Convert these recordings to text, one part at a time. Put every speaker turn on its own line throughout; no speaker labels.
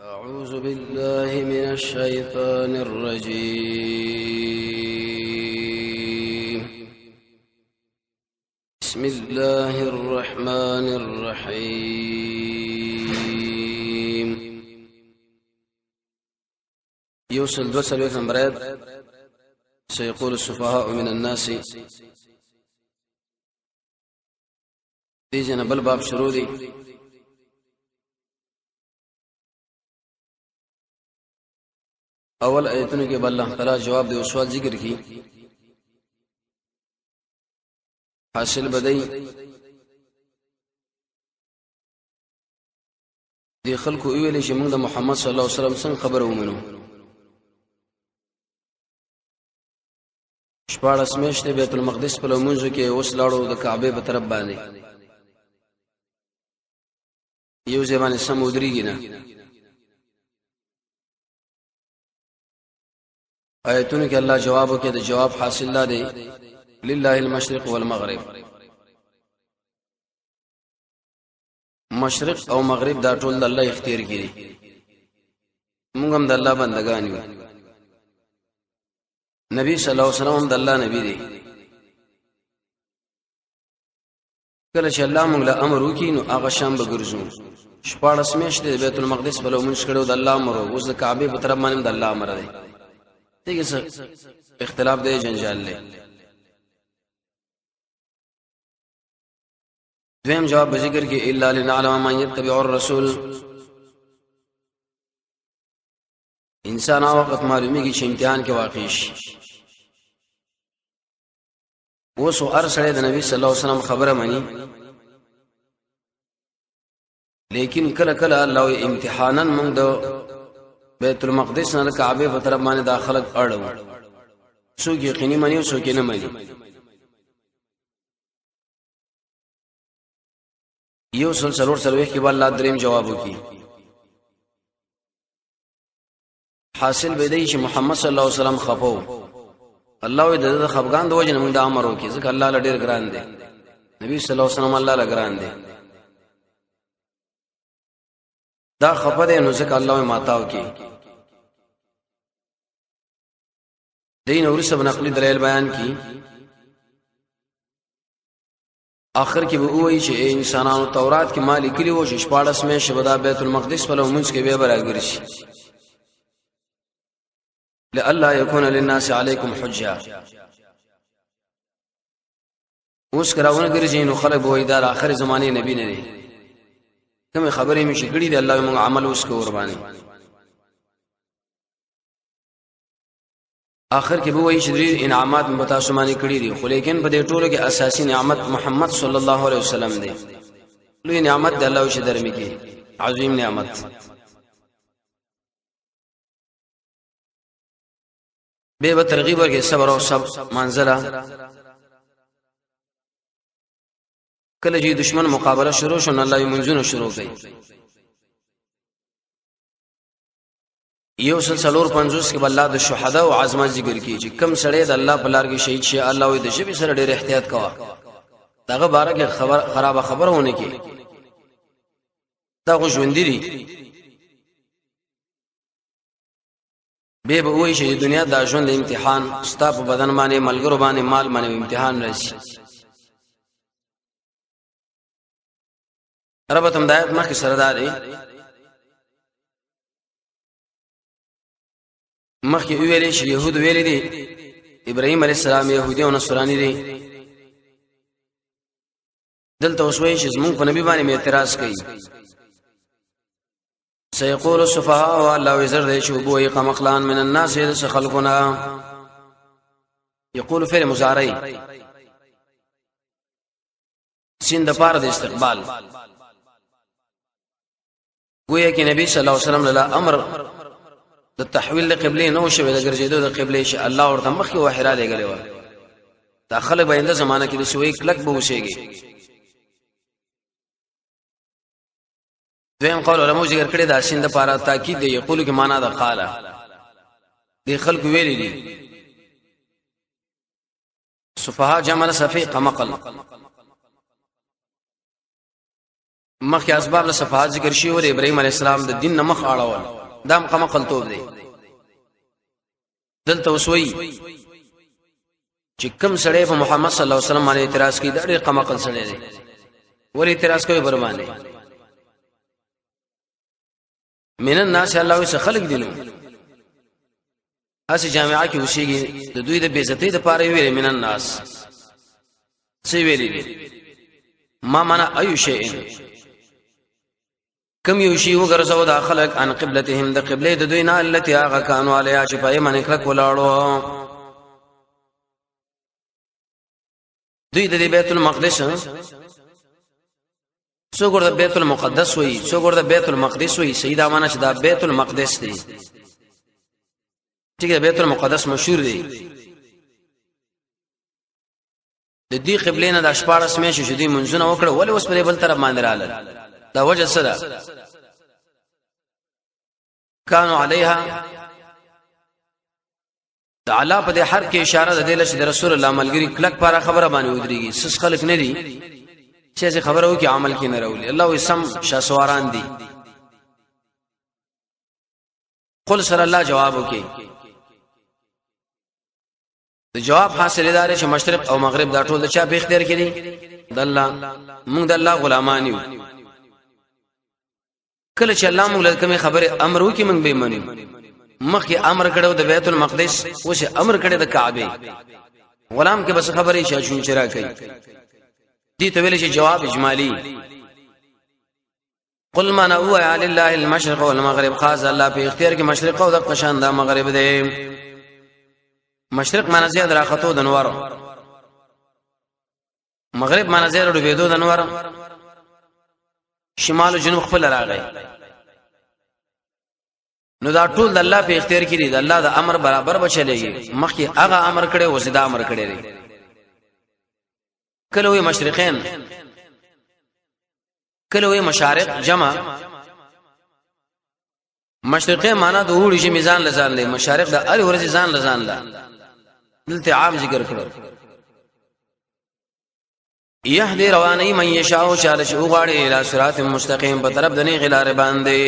أعوذ بالله من الشيطان الرجيم. بسم الله الرحمن الرحيم. يوصل 42 نمبر آیت. سيقول السفهاء من الناس. دې جن بل باب شروع دی. اول ایتونو کې الله تعالی جواب دی او سوال ذکر کی. حاصل بدای دی خلکو ویل چې موږ د محمد صلی الله علیه وسلم څنګه خبر ومنو. 14 میاشتې بیت المقدس په لمونځو کې اوس لاړو د کعبه په طرف باندې، یو ځای باندې سم ودرېږي نه. آیتونو کې الله جواب وکړي، د جواب حاصل لا دی لله المشرق والمغرب. مشرق او مغرب دا ټول د الله اختیار کړي، موږ هم د الله بندگان یو. نبی صلی الله علیه وسلم هم د الله نبی دی. کله چې الله موږ له امر وکړي نو هغه شام به ګرځو. 14 میاشتې د بیت المقدس په لمونځ کړو د الله امر، اوس د کعبې په طرف باندې د الله امر دی. دغه څه اختلاف دی، جنجال دی. دویم جواب ذکر کې الا لنعلم من يتبع الرسول. انسان هغه وخت معلومیږي چې امتحان کې واقع شي. اوس هر سړی د نبی صلی الله علیه وسلم خبره مني، لیکن کله کله الله امتحانا موږ د بیت المقدس نه کعبه په طرف باندې داخله اړو، څوک یقیني مني او څوک نه مني. 144 کې الله دریم جواب وکي. حاصل به دی چې محمد صلی الله علیه وسلم خپو، الله وی د خفقان د وجه نه موږ د امر وکي، ځکه الله له ډیر ګران دی. نبی صلی الله علیه وسلم الله له ګران دی، دا خپه دی نو ځکه الله وی ماتاو کی. دین ورسره نقلی دلایل بیان کی. آخر کې به وایي چې انسانانو تورات کې مالک کلی و چې 14 مې شبدا بیت المقدس په لمونځ کې به براګر شي. لئلا يكون للناس عليكم حجه. اوس کراونه ګرځي نو خلک به وایي دا آخر زمانه نبی نه دی، کوم خبرې مې شکړې دي الله موږ عمل اوس کو قرباني. آخر کې به وایي چې ډېر انعامات مې تاسو باندې کړي دي، خو لیکن په دې ټولو کې اساسي نعمت محمد صلی الله علیه وسلم دی. لوی نعمت دی الله چې درمې کې عظیم نعمت. به ترغیب ورکړي صبر او صبر منزله. کله چې دشمن مقابله شروع شو نو الله یې منځونه شروع کړي. 154 کې الله د شهدا او عظمت ذکر کړي چې کم سړی د الله په لار کې شهید شي، الله یې د ژبې سره ډېر احتیاط کوه، دغه باره کې خبر خرابه خبره ونه کی، دا خو ژوندي دي. به وایي چې دنیا د ژوند امتحان ستا په بدن باندې، ملګرو باندې، مال باندې امتحان راشي. رب تم دایت مخکې سره داري مخکې ویلې چې يهود ویلې دي ابراهيم عليه السلام يهودي او نصراني دي. دلته اوس وایي چې زمونږ په نبی باندې اعتراض کوي. سيقول السفهاء الله وزر دې شوبو قمقلان من الناس خلقنا. يقول فعل مضارع سین د پاره د استقبال. گویا کې نبی صلی الله علیه وسلم له امر د تحویل قبله نو شوی د ګرځیدو د قبله شي الله ورته مخکې وحی را لېږلی و. دا خلک به آینده زمانه کې د سوی کلک به اوسېږي. دویم قول علماء ذکر کړی دا سین د پاره تاکید دی، یقول کې معنا د قاله دی خلق ویلي دي. صفها جمع صفی قمقل. مخکې اسباب له صفحات ذکر شي او ابراهيم عليه السلام د دین نه مخ اړول. دام قمقلتوب دی. دلته وسوي چې کم سړی په محمد صلی الله علیه وسلم باندې اعتراض کوي، دا ډېر قمقل سړی دی. ولې اعتراض کوي بر باندې؟ من الناس الله وس خلق دینو اسی جامعه کې وشيږي، د دوی د بیزتی د پاره ویل من الناس څه ویلې دي؟ ما معنا ایو شیء، کم یو شی وګرځاو دا خلق ان قبلتهم د قبله د دوی نه، التي هغه کانو علیا چې پای باندې کلک ولاړو. دوی د بیت المقدس، څوک ورته بیت المقدس وایي، څوک ورته بیت المقدس وایي. سیدا معنا چې دا بیت المقدس دی، ټیک ده، بیت المقدس مشهور دی. د دې قبلې نه د 14 میاشتې چې دوی منځونه وکړه، ولې اوس په بل طرف باندې رااله؟ دا وجه څه ده؟ کانو علیها تعالی په دې حرف کې اشاره ده د رسول الله ملګری کلک پاره خبره باندې ودرېږي. سس خلک نه دي چې خبره وکي عمل کې نه راولي. الله وي سم شاسواران دي. قل سره الله جواب وکي. د جواب حاصل دار چې مشرق او مغرب دا ټول د چا په اختیار کې دي؟ د الله. موږ د الله غلامان یو. کله چې الله موږ له کومې خبره امر وکي، موږ به منو. مخکې امر کړو د بیت المقدس، اوس امر کړو د کعبه. غلام کې بس خبرې شې چرا کوي. دي ته ویل شي جواب اجمالی. قل من هو لله المشرق والمغرب، خاص الله په اختیار کې مشرق او د قشان د مغرب دی. مشرق معنی زیاد راختو د نور، مغرب معنی زیاد ډوبېدو د نور، شمال او جنوب خپل راغی. نو دا ټول د الله په اختیار کې دي، د الله د امر برابر بچلېږي. مخکې هغه امر کړي، اوس دا امر کړي دي. کله وی مشرقین، کله وی مشارق جمع. مشرقین معنا د وړي چې میزان لزان لې، مشارق د ار ورځ ځان لزان لا. دلته عام ذکر کړو. يهدي رواني من يشاء چاله چې وغواړي الى صراط مستقيم په طرف د نه غلار باندې.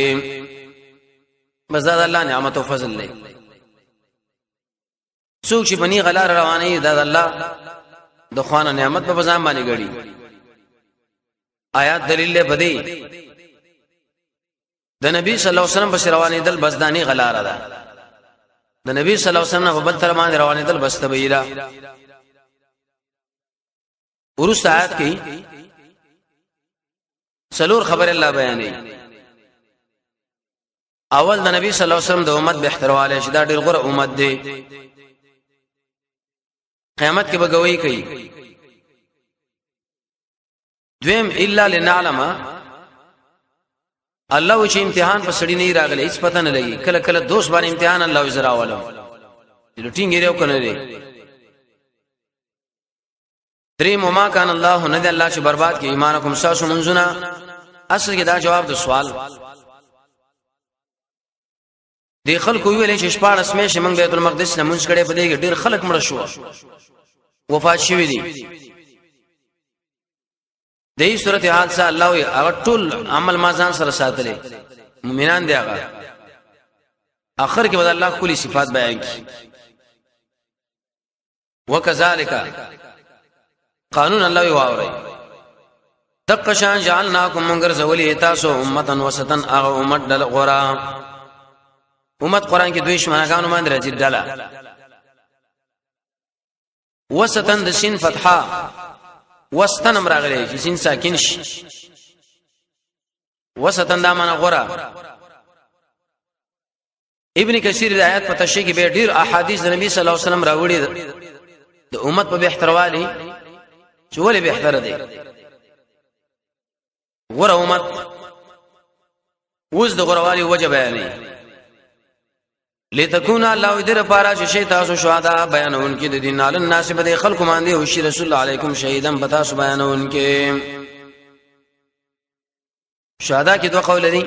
بس دا الله نعمت او فضل دی. څوک چې بني غلار رواني، دا الله د خوانه نعمت په ځان باندې غړي. آیات دلیل له بدی د نبی صلی الله علیه وسلم بس روانې دل، بس دانی غلار ده. د نبی صلی الله علیه وسلم په بل تر باندې روانې دل بس تبیلا. ورس آیات کې څلور خبر الله بیانې. اول د نبی صلی الله علیه وسلم د امت بهترواله چې دا ډیر غوره امت دی، قیامت کې به گواہی کوي. دویم الا لنعلم، الله چې امتحان په سړی نه راغلی هیڅ پته نه لګي. کله کله دوست باندې امتحان الله وزرا ولم لټینګ یې کنه دی. دریم وما کان الله نه دی الله چې برباد کې ایمانکم ساسو منزونه. اصل کې دا جواب د سوال دی. خلکو ویل چې 14 مې شمنګ بیت المقدس نه مونږ کړي، په دې کې ډیر خلک مړ شو، وفات شوی دي. د دې صورت حال سره الله وی هغه ټول عمل ما ځان سره ساتلې، مؤمنان دی. هغه اخر کې به الله کلی صفات بیان کړي. وکذالک قانون الله وی واوري دقشان جعلناکم منګر زولی تاسو امتن وسطن، هغه امت دل غورا امت. قران کې دوی شمنګانو باندې راځي ډله وسطن، د سین فتحه وسطن راغلی چې سین ساکن شي. وسطن دا معنا غورا. ابن کثیر د آیات په تشریح کې به ډیر احادیث د نبی صلی الله علیه وسلم راوړي د امت په بهتروالي، چې ولې بهتر دی غوره امت. اوس د غوروالي وجه بیانې لتكون الله دې لپاره چې شي تاسو شهدا بیانون کې د دین علی الناس به خلق باندې او شي رسول الله علیکم شهیدن پتا سو بیانون کې. شهدا کې دوه قول دي.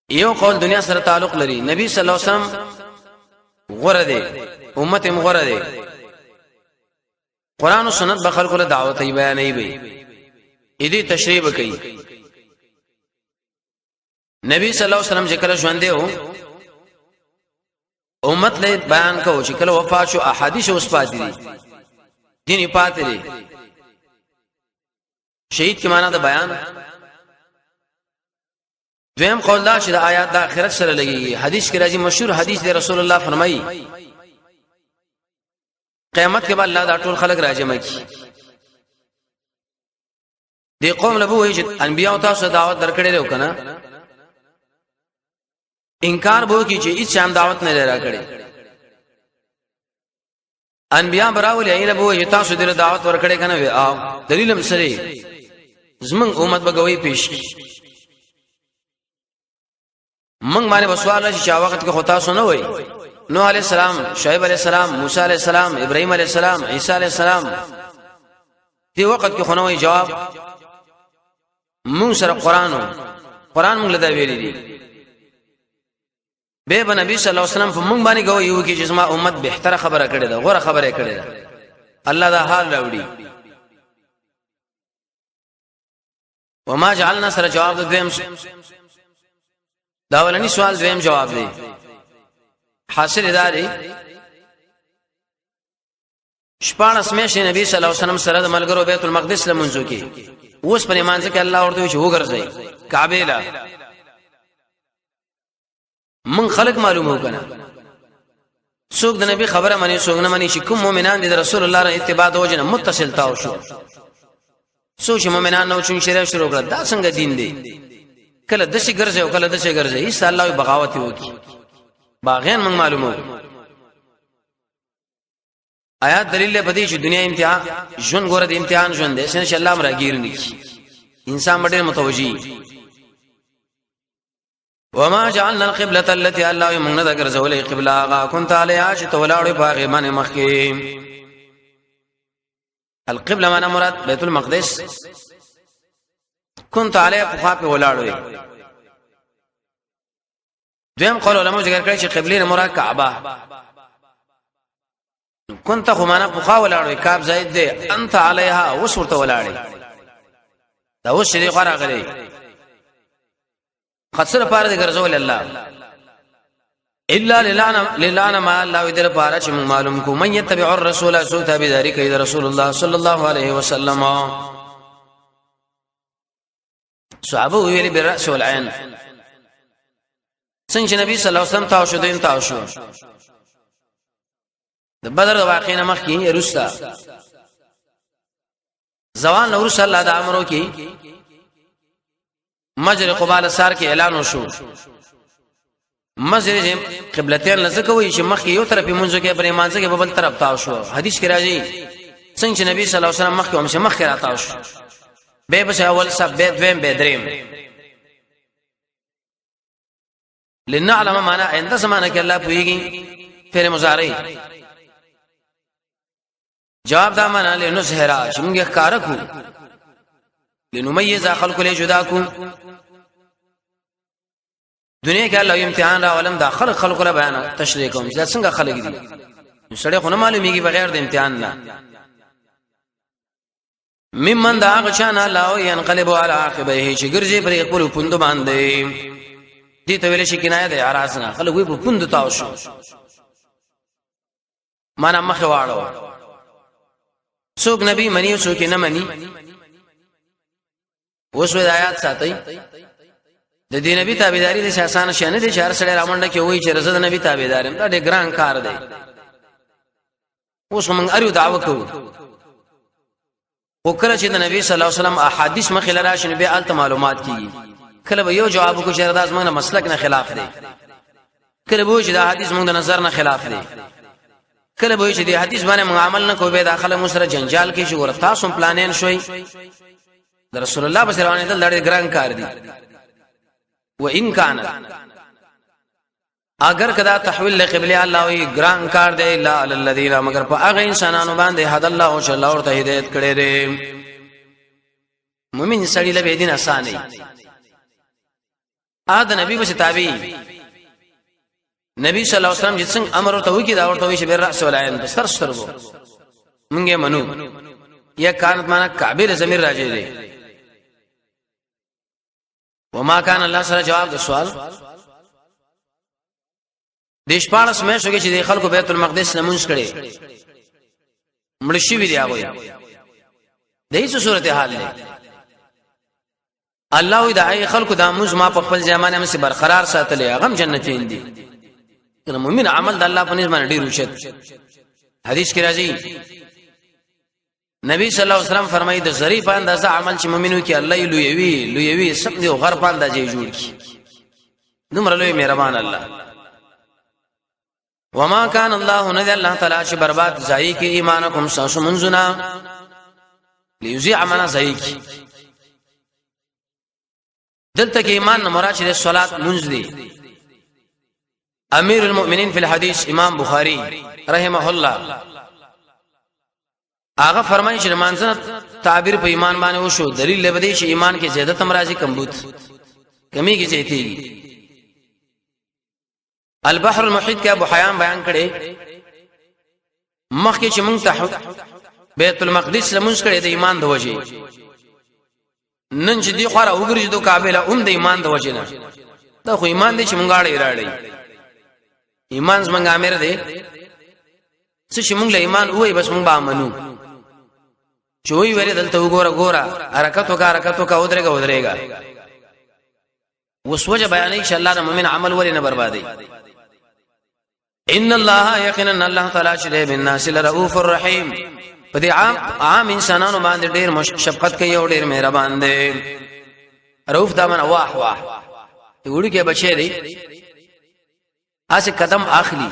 یو قول دنیا سره تعلق لري، نبی صلی الله علیه وسلم غره دی، امت هم غره دی، قران او سنت به خلکو له دعوت یې بیانې وي، اې دې تشریح وکړي. نبی صلی الله علیه وسلم چې کله ژوند دی امت له بیان کو چې کله وفات شو، احادیث اوس پاتې دي، دین پاتې دي. شهید کې معنا د بیان. دویم قول دا چې د آیات د آخرت سره لګیږي. حدیث کې راځي، مشهور حدیث دی، رسول الله فرمایي قیامت کې به الله دا ټول خلک راجمع کړي. دی قوم له وایي چې انبیاء تاسو دعوت درکړې دی کنه؟ انکار بو کی چې هیڅ هم دعوت نه لرا کړی. انبیاء براول ایله بو چې تاسو دې دعوت ورکړې کنه؟ وی آو. دلیل هم سره زمون امت بغوي پیش کی، موږ باندې وسوال راشي چې وخت کې خو تاسو نه وای، نوح علی السلام، شعیب علی السلام، موسی علی السلام، ابراهیم علی السلام، عیسی علی السلام دی وخت کې خو نه وای؟ جواب، مون سره قران، قران موږ لدا ویلي دي. به نبی صلی الله علیه وسلم په مونږ باندې گوي یو کې چې زما امت بهتره خبره کړې ده، غوره خبره کړې ده. الله دا حال راوړي. وما جعلنا سره جواب د دویم، دا ولني سوال دویم جواب دی. حاصل اداري 16 میاشتې نبی صلی الله علیه وسلم سره د ملګرو بیت المقدس لمنځو کې. اوس په ایمان ځکه الله ورته چې وګرځي کعبه لا، من خلق معلومو کنه څوک د نبی خبره مني، څوک نه مني. چې کوم مؤمنان دي د رسول الله را اتباع د وجنه متصل تاو شو، څوک چې مؤمنان نو چون شریع شروع کړه، دا څنګه دین دی؟ کله دسی ګرځي او کله دسی ګرځي، هیڅ الله بغاوت وکي. باغیان موږ معلومو. آیات دلیل په دې چې دنیا امتحان ژوند، ګوره د امتحان ژوند دی، څنګه چې الله امر غیر نه کی، انسان ډېر متوجي. وما جعلنا القبلة التي، الله موږ نه ګرځولې قبله هغه كنت عليها چې تولاړې باغې باندې مخکې. القبله معنا مراد بیت المقدس، كنت عليها په خوا په ولاړې. دویم قول علماء ذکر کړی چې قبله نه مراد کعبه. كنت خو معنا په خوا ولاړې، کعب زائد دی، انت عليها اوس ورته ولاړې. دا اوس دې خورا غلې خاصه لپاره دې ګرځول الله، الا للانا ما الله دې لپاره چې معلوم کو من يتبع الرسول، سو تابعداري کوي رسول الله صلی الله علیه وسلم. صحابه ویلي بالراس والعين، څنګه نبی صلی الله علیه وسلم تاو شو، دین تاو شو. د بدر د واقعې نه مخکې روستا زوال نور صلی الله د امرو کې مجر قبال سار کې اعلان وشو. مسجد قبلتین لزکه وی چې مخکې یو طرف منځ کې پر ایمان څخه په بل طرف تاو شو. حدیث کې راځي څنګه چې نبی صلی الله علیه وسلم مخکې هم چې مخکې راتاو شو، به بس اول سب، به دویم، به دریم. لنعلم معنا آینده زمانه کې الله پوهیږي، فعل مضارع. جواب دا معنا لنظهرا چې موږ ښکارا کو، لنمیز خلق له جدا کو. دنیا کې الله امتحان را ولم، دا خلق خلق له بیان تشریح کوم چې څنګه خلق دي. سړی خو نه معلومیږي بغیر د امتحان نه. ممن دا هغه چا نه لاو ينقلب على عقبيه چې ګرځي پر خپل پوند باندې. دې ته ویل شي کنایه ده اعراض نه، خلک وي په پوند تاو شو، معنا مخه واړو. څوک نبی منی او څوک نه منی. اوس وې آیات ساتي د دې نبی تابعداري د اسانه شي نه دي چې هر سړی رامنډه کې وایي چې رضا د نبی تابعدار یم. دا ډېر ګران کار دی. اوس موږ اریو دعوه کوو، خو کله چې د نبی صلی الله علیه وسلم احادیث مخې لرا شنو، بیا الته معلومات کیږي. کله به یو جواب کو چې دا زموږ مسلک نه خلاف دی، کله به چې دا حدیث موږ د نظر نه خلاف دی، کله به چې د حدیث باندې موږ عمل نه کوو، به داخله موږ سره جنجال کې چې ور تاسو پلانین شوي. د رسول الله بس روانې دل ډېر ګران کار دی. و ان کان اگر کدا تحویل لقبله الله وی ګران کار دی، الا علی الذین، مگر په هغه انسانانو باندې هد الله او الله ورته هدایت کړی دی. مؤمن سړی له دین اسانه ا د نبی بس تابع. نبی صلی الله علیه وسلم چې څنګه امر ورته وکي، دا ورته وی چې بیر راس ولعین بسر سترګو مونږه منو. یا کانت معنا کعبه له زمير راځي دی. وما کان الله سره جواب د سوال د شپارس مې شو کې چې د خلکو بیت المقدس نمونځ کړي، مړ شي وی دی هغه د هیڅ صورت حال نه. الله وی د هغه خلکو د موږ ما په خپل ځای باندې برقرار ساتلې، هغه جنتین دي. کنه مؤمن عمل د الله په نظم باندې ډیر اوچت. حدیث کې راځي، نبی صلی الله علیه وسلم فرمایي، د ذری په اندازه عمل چې مؤمنو کې الله یې لویوي لویوي، سم دی غر په اندازې جوړ کی. دومره لوی مهربان الله. وما كان الله، نذ الله تعالی چې برباد ځای کې ایمانکم ساسو منزنا لیوزی عمل ځای کې. دلته کې ایمان نه مراد چې صلات منځ دی. امیر المؤمنین فی الحدیث امام بخاری رحمه الله هغه فرمایي چې مانځنه تعبیر په ایمان باندې وشو، دلیل لبدې چې ایمان کې زیادت هم راځي، کمبوت کمی کې زیاتېږي. البحر المحیط کې ابو حیان بیان کړي، مخکې چې مونږ ته بیت المقدس لمونځ کړي د ایمان د وجې، نن چې دی خورا وګرځي دو کعبه له هم د ایمان د وجې نه. دا خو ایمان دی چې مونږ اړې راړې، ایمان زمونږ امر دی. څه چې مونږ له ایمان وای، بس مونږ به منو. چې وی ویل دلته وګوره ګوره، حرکت وکا حرکت وکا، ودرېګا ودرېګا. وسوجه بیانې چې الله د مؤمن عمل ولې نه بربادي. ان الله، یقینا الله تعالی چې بالناس لرؤوف الرحیم، په دې عام عام انسانانو باندې ډېر شفقت کوي او ډېر مهربان دی. رؤوف دا من واه واه وړو کې بچی دی، اسه قدم اخلي،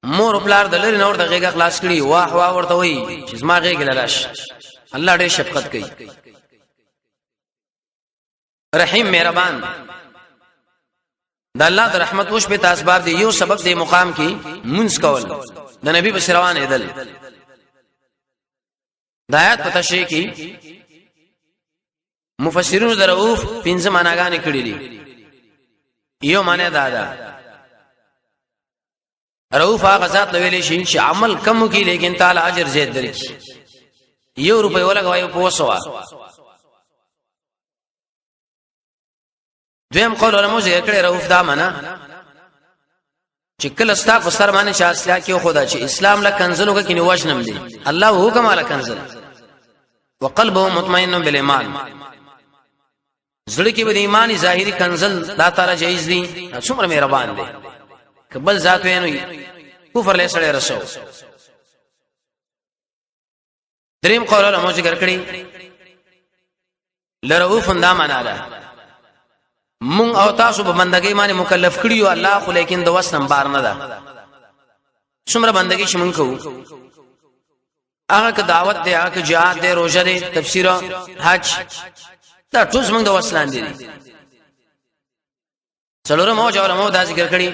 مور پلار د لری نور د غیګه خلاص کړي، واه واه ورته وای چې زما غیګ لراش. الله ډېر شفقت کوي، رحیم مهربان. د الله د رحمت وش په اسباب دی. یو سبب دی مقام کې منځ کول، د نبی په روان ایدل. د آیات په تشریح کې مفسرینو د رؤوف پنځه معناګانې کړې دي. یو معنی دا ده، رؤوف هغه ذات ویل شي چې عمل کم کی لیکن تعالی اجر زیات درکې، یو روپۍ ولګوي په وسوه. دویم قول علماء ذکر کړي، رؤوف دا معنا چې کله ستا په سر باندې چې اصله کې خدا چې اسلام لا کنزلو کې نیو وجنم دي، الله حکم علی کنزل وقلبه مطمئن بالایمان، زړه کې به ایمانی ظاهری کنزل دا تعالی جایز دي. څومره مهربان دي، کبل ذات وینو کفر له سره رسو. دریم قول علماء ذکر کړي، لرؤوف دا معنا ده، مونږ او تاسو په بندګۍ باندې مکلف کړیو الله، خو لیکن د وسنم بار نه ده. څومره بندګۍ چې مونږ کوو، هغه که دعوت دی، هغه که جهاد دی، روزه دی، تفسیر، حج، دا ټول زمونږ د وسلان دي. څلورم او علماء دا ذکر کړي،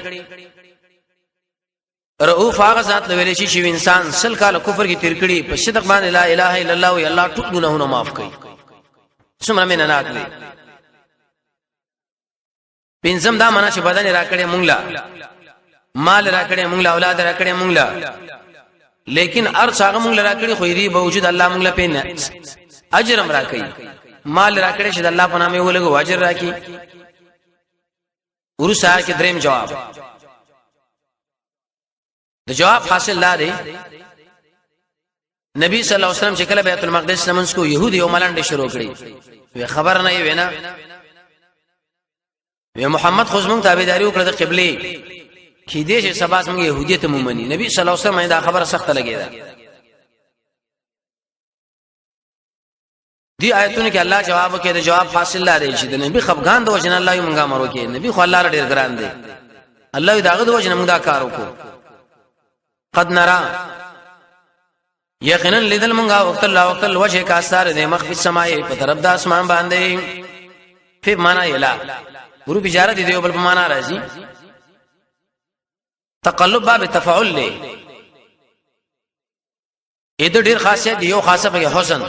رؤوف هغه ذات لویل شي چې انسان سل کال کفر کې تیر کړي، په صدق باندې لا اله الا الله وي، الله ټول ګناهونه معاف کړي. څومره مینه ناک دی. پنځم دا معنا چې بدن راکړې مونږ لا، مال راکړې مونږ لا، اولاد راکړې مونږ لا، لیکن ارڅ هغه مونږ راکړي، خو دې باوجود الله مونږ لا پین اجر هم راکړي. مال راکړې چې د الله په نامه ولګو، اجر راکړي. ورسره کې دریم جواب، د جواب حاصل لا دی، نبی صلی الله علیه وسلم چې کله بیت المقدس لمنځ کو، يهودي او ملنډ شروع کړي، وی خبر نه وینا، وی محمد خو زمونږ تابعداري وکړه د قبله کې دې چې سبا زمونږ يهودیت مومني. نبی صلی الله علیه وسلم دا خبره سخته لګی ده. دی آیتونو کې الله جواب کې د جواب حاصل لري چې د نبی خفغان د وجنه الله یې مونږه مرو کې، نبی خو الله ډیر ګران دی، الله داغه د وجنه مونږ دا کار وکړو. قد نرا، یقینا لیدل مونږه وخت الله وخت وجه کا سار دې مخ په سماي په طرف د اسمان باندې. په معنا یلا ګورو بجاره دې دیو بل په معنا راځي. تقلب باب تفاعل له اې د ډیر خاصیت، یو خاصه په حسن.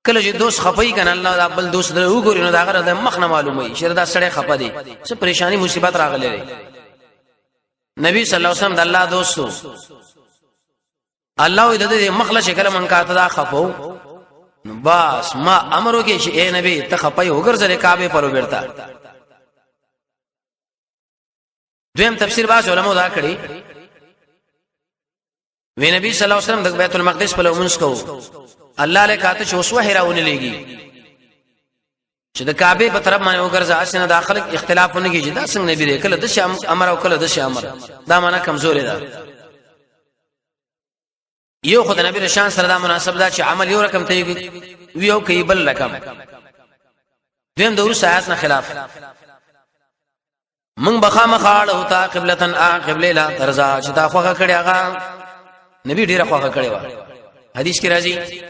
کله چې دوست خپي کنه، الله دا بل دوست درو وګوري نو دا غره د مخ نه معلومي چې دا سړی خپه دی، څه پریشانی مصیبت راغلی دی. نبی صلی الله علیه وسلم د الله دوستو، الله د دې مخ له شکل من کاته دا خپو، نو بس ما امر وکړي چې اے نبی ته خپای وګرځې کعبه پر وبرتا. دویم تفسیر باز علماء دا کړی وی نبی صلی الله علیه وسلم د بیت المقدس په لومنس کو الله له کاته چې اوس وحی راونه لېږي چې د کعبه په طرف باندې وګرځه، اسنه د خلک اختلافونه کیږي، دا څنګه نبی دی، کله د شام امر او کله د شام امر، دا معنا کمزوري ده. یو خو د نبی شان سره دا مناسب ده چې عمل یو رقم ته یو کوي بل رقم. دویم د ورس آیات نه خلاف من بخامخاړه او تا قبلتن ا قبله لا ترزا چې تا خوخه کړی، هغه نبی ډیره خوخه کړی و. حدیث کې راځي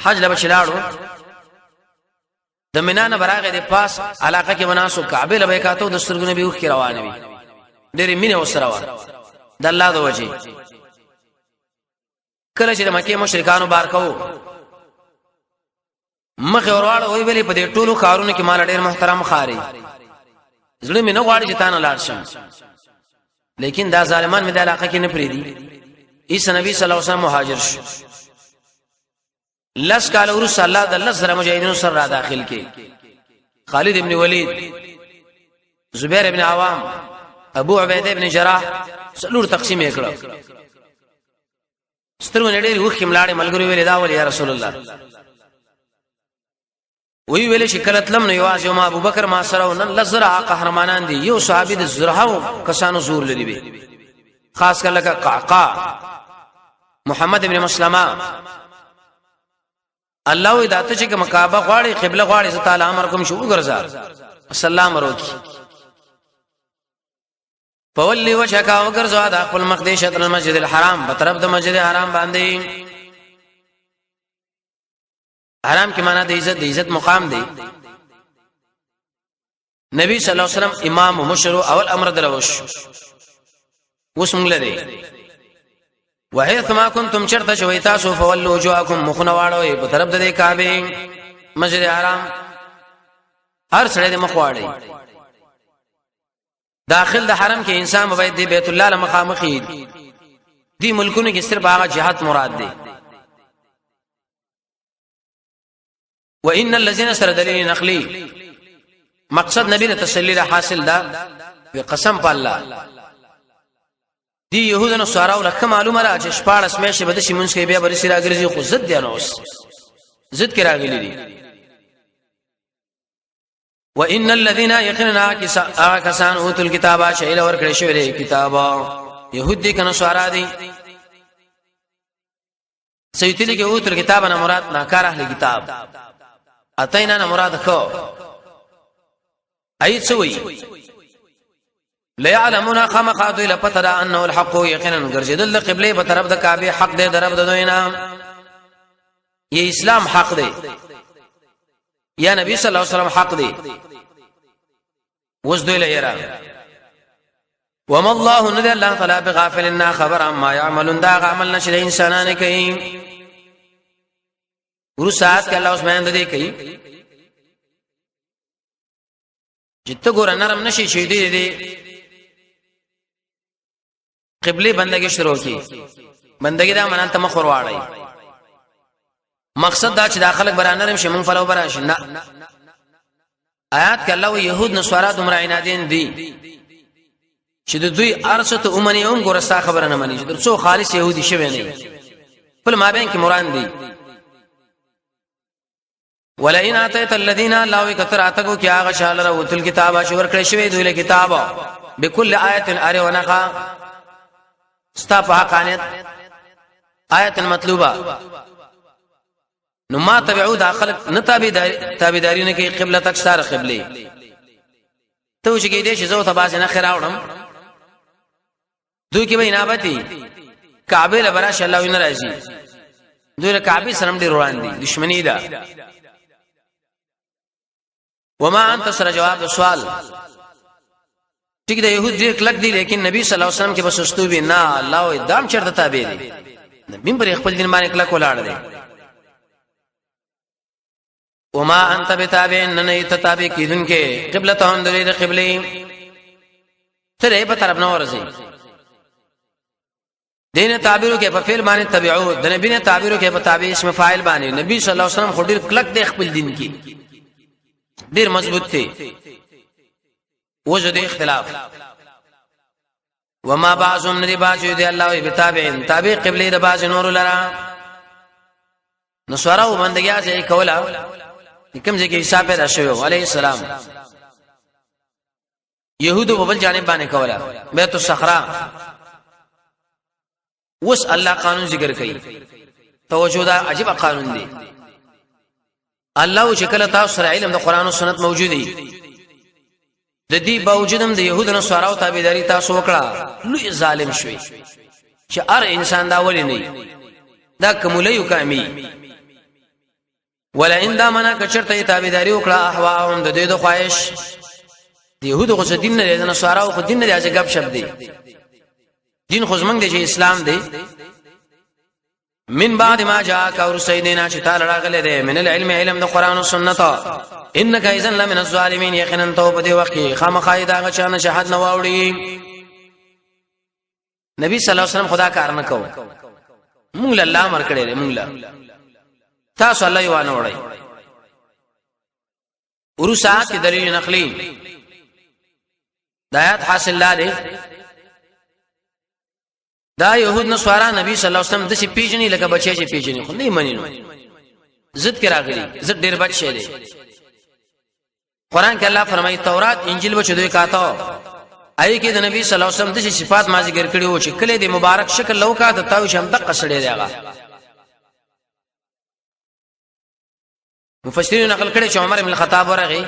حج لبه چلاړو د مینا نه براغه د پاس علاقه کې وناسو، کعبه لبه کاتو د سترګو نبی وخ کې روان وي، ډېر مینه وسره و د الله د وجه. کله چې د مکه مشرکانو بار کوو مخ ورواړه وی ویلې په دې ټولو کارونو کې مال ډېر محترم خاري، زړه مې نه غواړي چې تانه لاړ شم، لیکن دا ظالمان مې د علاقه کې نه پریدي. عیسی نبی صلی الله علیه وسلم مهاجر شو، لس کال ورسته الله د لس زره مجاهدینو سره را داخل کې، خالد ابن ولید، زبیر ابن عوام، ابو عبیده ابن جراح، څلور تقسیم یې کړو. سترګو نړۍ وخت ملاړې ملګری ویل دا ول یا رسول الله، وی ویل چې کله تلم نو یوازې ما ابو بکر ما سره نن لزرا قهرمانان دي، یو صحابي د زرهاو کسانو زور لري وي، خاص کر لکه قعقاع، محمد ابن مسلمه. الله وی داته چې کوم کعبه غواړي، قبله غواړي، زه تعالی امر کوم شو وګرځا، سلام وروکی فولی وجهک وګرځوا د خپل مخ دې شطر المسجد الحرام په طرف د مسجد حرام باندې. حرام کې معنا د عزت، د عزت مقام دی. نبی صلی الله علیه وسلم امام او مشر، اول امر دروش اوس موږ لري وحيث ما كنتم چرته شوي تاسو فولوا وجوهكم مخونه واړوي په طرف د کعبه مسجد حرام، هر سړی د مخ واړي. داخل د حرم کې انسان باید د بیت الله له مخامخي دی ملکونو کې صرف هغه جهات مراد دی. وان الذين سره دلیل نقلی مقصد نبی له تسلی له حاصل ده، قسم په الله دی يهودو نو ساراو لکه معلومه را چې شپاړس میاشتې به د شي مونږ کې بیا برسي راګرځي، خو ضد دی نو اوس ضد کې راغلي دي. وان الذين يقينا کسان اوتل کتابه شیل ور کړی شوی دی کتاب، يهود دي کنه سوارا دي. سیوطی لیکي اوتل کتاب نه مراد ناکار اهل کتاب، اتینا نه مراد خو ای څه وی ليعلمون خامخا دوی لپته دا انه الحق یقینا ګرځیدل د قبله په طرف د کعبه حق دی درب د دوی نه، یہ اسلام حق دی یا نبی صلی الله علیه وسلم حق دی. وز دوی لهرا وما الله ند الله تعالی بغافل نا خبر عما يعملون، دا عمل نشي انسانان کوي. ورسات کې الله اوس بیان دی کوي چې ته ګور نرم نشي شي دی دی قبله بندگی شروع کی، بندگی دا منال ته مخ ورواړی. مقصد دا چې دا خلک برا نرم شي مونږ فلو برا شي نه. آیات کې الله يهود نصارا دومره عنادین دي چې د دوی ارسه ته اومني هم ګورستا خبره نه مني، چې تر څو خالص يهودي شوی نه خپل مابین کې مران دي. ولئن اتیت الذین لا کثر اتکو کی هغه شال را وتل کتاب چې ورکړې شوی دوی له کتاب بكل آیت اره ونقا ستا په حقانیت آیت مطلوبه، نو ما تبعو دا خلق نه تابعداري نه کوي قبله تک سار قبله ته چې کې دې چې زه ته باز نه خیر راوړم، دوی کې به انابتي کعبه لبراش الله نه راځي، دوی له کعبه سره ډیر روان دي، دښمنی ده. وما انت سره جواب د سوال ټیک د يهود ډیر کلک دي، لیکن نبی صلی الله علیه وسلم کې بس استو به نه الله وي دام چرته تابع دي، نبی پر خپل دین باندې کلک ولاړ دي. وما انت بتابع نه نه ته تابع کیدونکې قبله ته هم د قبله ترې په طرف نه ورځي. دین تعبیرو کې په فعل باندې تبعو، د نبی نه تعبیرو کې په تابع اسم فاعل باندې. نبی صلی الله علیه وسلم خو ډیر کلک دی، خپل دین کې ډیر مضبوط دی. وجه د اختلاف وما بعضهم ندی بعض دی الله وی بتابعین تابع قبله د بعض نور لرا. نو سوراو بندګیا چې کولا کوم ځای کې عیسی پیدا شوی علیه السلام، يهودو په بل جانب باندې کوله بیت الصخره. وس الله قانون ذکر کوي، توجه، دا عجیب قانون دی. الله چې کله تاسو سره علم د قران او سنت موجود دی، د دې باوجود هم د يهودو نصاراو تابعداري تاسو وکړه، لوی ظالم شوي چې هر انسان دا ولې نه دا کومولې یو کامی. ولئن دا منا کچرته تابعداري وکړه احواهم د دې د خواهش. د يهودو خو دین نه دی، د نصاراو خو دین نه دی، چې غب شپ دی. دین خو زمنګ دی چې اسلام دی. من بعد ما جاءك اور سیدنا چې تعالی راغله ده من العلم علم د قران او سنت، انک اذن لمن الظالمین، یقینا تو په دې وخت کې خامخای دا غچانه شهادت نه واوړي. نبی صلی الله علیه وسلم خدا کار نه کو، مونږ له الله امر کړی دی، مونږ له تاسو الله یو نه وړي. ورسات کې دلیل نقلی د آیات حاصل لا دی. دا يهود نصارا نبی صلی الله علیه وسلم د څه پیژني لکه بچی چې پیژني، خو نه مني. نو زد کې راغلي، زد ډیر بچ شه دی. قران کې الله فرمایي تورات انجیل به دوی کاته، آی کې د نبی صلی الله علیه وسلم د صفات ما ذکر کړي وو چې کله د مبارک شکل لو کا ته تاو شم دقه سړی دی. هغه مفسرین نقل کړي چې عمر ابن الخطاب ورغی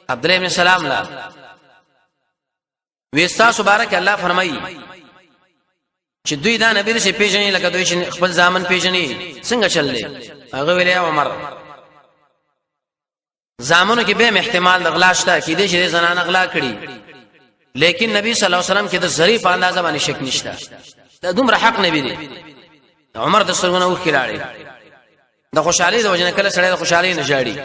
عبد الله ابن سلام لا وستا مبارک. الله فرمایي چې دوی دا نبی رسې پیژني لکه دوی چې خپل ځامن پیژني، څنګه چل دی؟ هغه ویل عمر، زامنو کې به احتمال د غلا شته، کې دې چې زنانه غلا کړي، لیکن نبی صلی الله علیه وسلم کې د ظریف اندازه باندې شک نشته، دا دومره حق نبی دی. عمر د سرونه وخی لاړې د خوشحالي د وجنه، کله سړی د خوشحالي نه جاړي.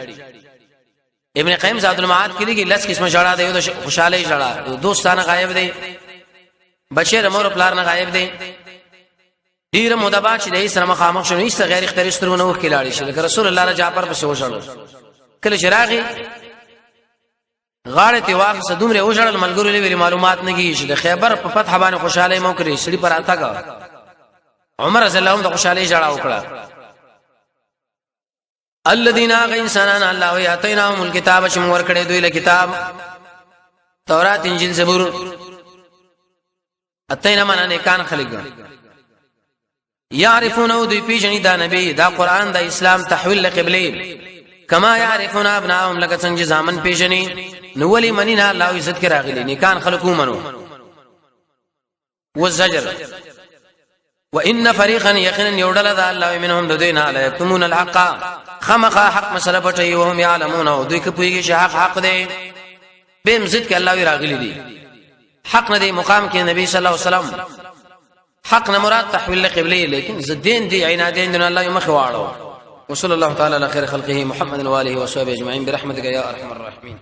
ابن قیم زاد المعاد کې لګي لس قسمه جړا دی، د خوشحالي جړا، دوستانه غایب دی، بچی د مور پلار نه غایب دی. ډیر موده بعد چې د سره مخامخ شو، هیڅ غیر اختیاري سترونه وخی لاړې شي، لکه رسول الله را جعفر پسې وژړل. کله چې راغی غاړه تی واخ صدومره وژړل، ملګرو لري معلومات نه کیږي چې د خیبر په فتح باندې خوشاله مو کړی سړي پر اتګ. عمر رضی الله عنه د خوشاله جړا وکړه. الذين غ انسانان الله یاتیناهم الكتاب چې مور کړي دوی له کتاب تورات انجیل زبور. اتینا معنا نیکان خلق، یعرفونه دوی پیژني دا نبی، دا قران، دا اسلام، تحویل قبله کما یعرفون ابناهم لکه څنګه ځامن پیژني. نو ولی منی نه الله عزت کې راغلي نیکان خلقو منو. والزجر وان فريقا يقينا يودل ذا الله منهم ددینا لا يكتمون الحق، خمخ حق مسله پټي، وهم يعلمون او دوی کوي چې حق حق دی. به مزید کې الله وی راغلي دي حق نه دی مقام کې نبی صلی الله علیه وسلم. حق نه مراد تحویل قبله، لیکن زدين دی عنادین دین الله مخ واړو. وصلى الله تعالى على خير خلقه محمد واله وصحبه اجمعين برحمتك يا ارحم الراحمين.